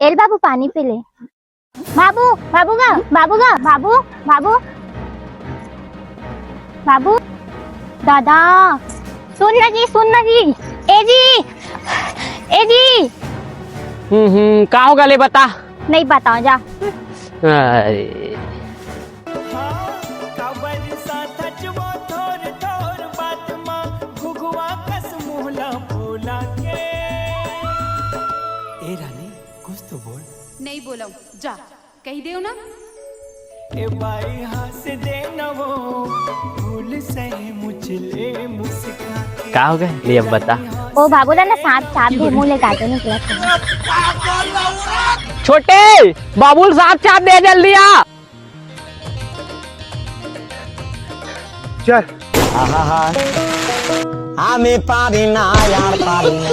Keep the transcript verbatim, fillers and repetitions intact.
एल बाबू, पानी पी ले। बाबू, बाबू गा, बाबू गा, बाबू, बाबू, बाबू, दादा, सुन ना जी, सुन ना जी, ए जी, ए जी। हम्म, हम्म, का होगे ले बता? नहीं बताओ, जा। अरे। हाँ, काबर साथच वो थोर थोर बात मा घुघुआ कस मुहला फूला के। ए रानी, कुछ तो बोल। नहीं बोलव, जा, कहि देव ना। ए बाई हंस दे न वो, फूल सही मुचले मुस्का के। का होगे? ले अब बता। ओ बाबू ला ना सांप चाब दे, मुंह ले काटे निकला था। छोटे, बाबू ल सांप चाब दे जल्दी आ। चल। आहा हा। हमें पारी ना यार, पारी ना।